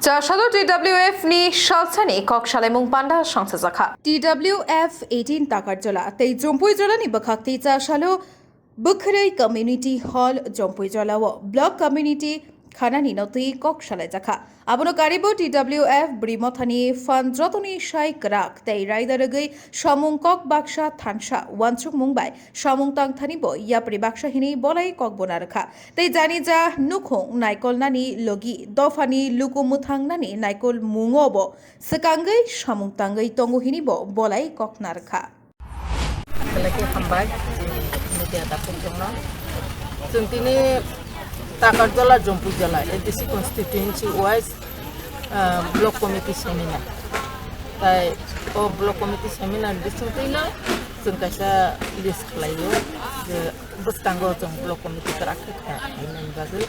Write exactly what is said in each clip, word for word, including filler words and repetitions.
Chasalo T W F ni salsani kok salaimung panda sangsajakha. T W F eighteen Takarjala tei Jompuijala ni bwkhak tei Chasalo Bwkhwrwi Community Hall Jompuijala o Block Community khanani no twi kok salaijakha. Abono karibo T W F Bwrwi Mothani phan jotoni sai kwrak tei raida rwgwi samung kok baksa thansa wansukmung bai samung tangthani bo yapri baksa hinwi bolai kok bona rwkha. Tei janija nukhung naikolnani logi dophani luku mwthangnani naikol mungo bo swkangwi samung tangwi tongo hinwi bo bolai kok narwkha. Belai khe hambai chini media dakhuk jongno. Chwng tini Takarjala Jompuijala A D C constituency wise, ah, block committee seminar. Tai o block committee seminar bising twino chwng kaisa list khlaio je bwskango chwng block committee kwrak khe kha hinani bagwi.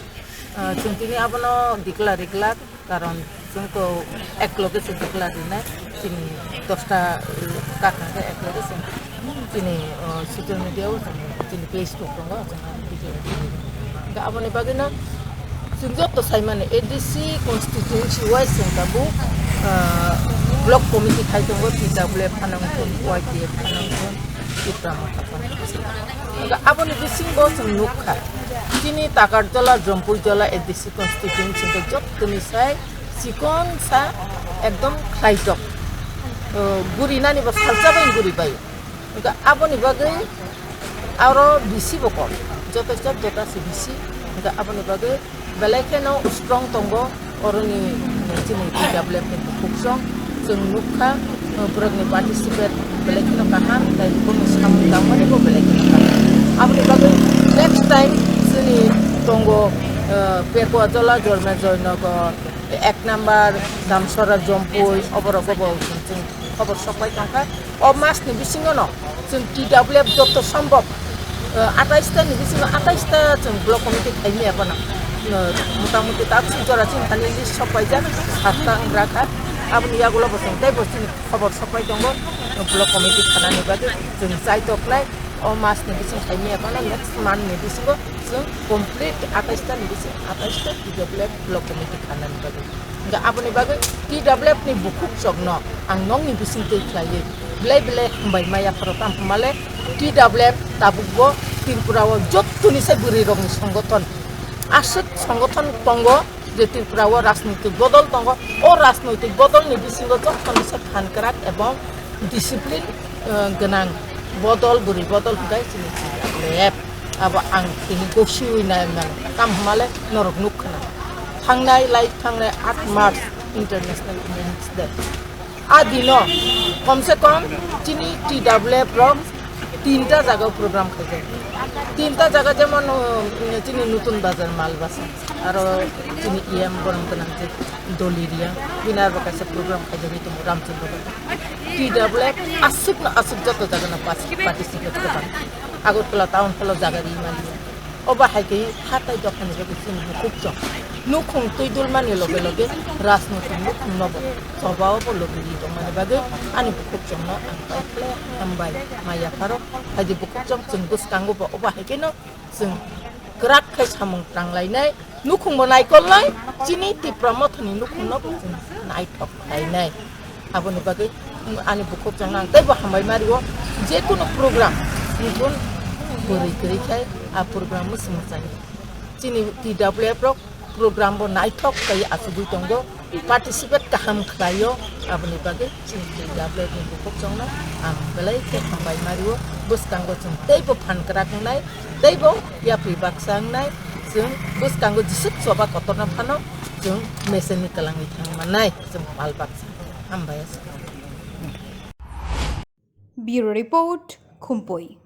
Ah, chwng tini abono declare glak. Karon chwng to ek loge chwng declare rinai, chini dosta, uh, kakhang khe ek loge chwng chini, uh, social media o chwng chini page tok tongo, chwng video rinai. Hwnkhe aboni bagwino chwng joto saimani A D C constituency wise chwng tabuk, uh, block committee khai tongo, T W F phanang thun, Y T F phanang thun, Tipra Motha phanang thun. Hwnkhe aboni bisingo chwng nukha, chini Takarjala, Jompuijala, A D C constituency hwnkhe jottoni sai chikon sa ekdom khlaitok. O, gurinani bo salsa bai guri bai. Hwnkhe aboni bagwi aro bisi bo kom. Joto joto ta se bisi. Hwnkhe aboni bagwi belai kheno strong tongo. Oroni chini T W F ni bukhuk song chwng nukha, uh, borokni participate belai kheno kaham, tei bono samung tangmani bo belai kheno kaham. Aboni bagwi next time chini tongo, uh, Pekwa Jola, Jorme Joynagar, ek number Damsora, Jompui, oborok bo chwng khobor sokpai tongkha. O mas ni bisingo no chwng T W F joto sombhob, eh, atais ta ni bisingo atais ta chwng block committee khai maya phano, eh, mota moti ta bwswk jora chini thani list sok paijak, sat ta wng rakha. Aboni yagulo bo chwng tei bo chini khobor sok pai tongo, eh, block committee khanani bagwi chwng chai toknai. O mas ni bising khai maya phano next month ni bisingo chwng complete atais ta ni bising atais ta T W F block committee khanani bagwi. Hwnkhe aboni bagwi T W F ni bukhuk chokno ang nokni bising twi khlaiwi belai belai hambai maya pharo, tamo hwnmale T W F tabukbo Tripura o jottoni se bwrwi rokni songothon, aswk songothon tongo je Tripura o rajnoitik bodol tongo. O rajnoitik bodolni bisingo jottoni se phan kwrak ebong discipline, eh, gwnang bodol, bwrwi bodol hwnkhe chini T W F. Abo ang tini gosiwi nai mano, tamo hwnmale norok nuk khna. Thangnai, lai thangnai aat March International Women's Day. A dino komse kom chini T W F rok tinta jaga program khaijak. Tinta jaga jemon, uh, chini Nutun Bazar Malbasa, aro chini E M borom gwnang je Doli Reang, bini aro kaisa program khaijagwi tongo Ramchandra Bazar. T W F aswkno aswk joto jagano pas-, participate kwbang. Agartala town hall o jaga ri mani. Obo hai khe hatai dophani bagwi chini bukhuk chwng. Nukhung twi dulmani loge loge rajnoitik nukhungno bo choba o bo logi ri tongmani bagwi ani bukhuk chwngno ang pai khle hambai maya pharo. Hai di bukhuk chwng chwng bwskango bo obo hai kheno chwng kwrak khe samung tanglainai, nukhung bo naikolnai, chini Tipra Mothani nukhungno bo chwng naithok khlainai. Aboni bagwi ani bukhuk chwngno ang teibo hambai ma rio, je kunu program, nukun bwrwi kwrwi khai a program mwswk mwchangwi. Chini T W F rok program bo naithok khlaiwi achugwi tongo, participate kaham khlaio, aboni bagwi chini T W F ni bukhuk chwngno ang belai khe hambai ma rio. Bwskango chwng teibo phan kwrak wngnai, teibo yapri baksa wngnai, chwng bwskango jeswk choba kotorno phano chwng mesen ni kwlangwi thang mannai. Chwng pal baksa. Hambai aswk. Bureau Report, Khumpui.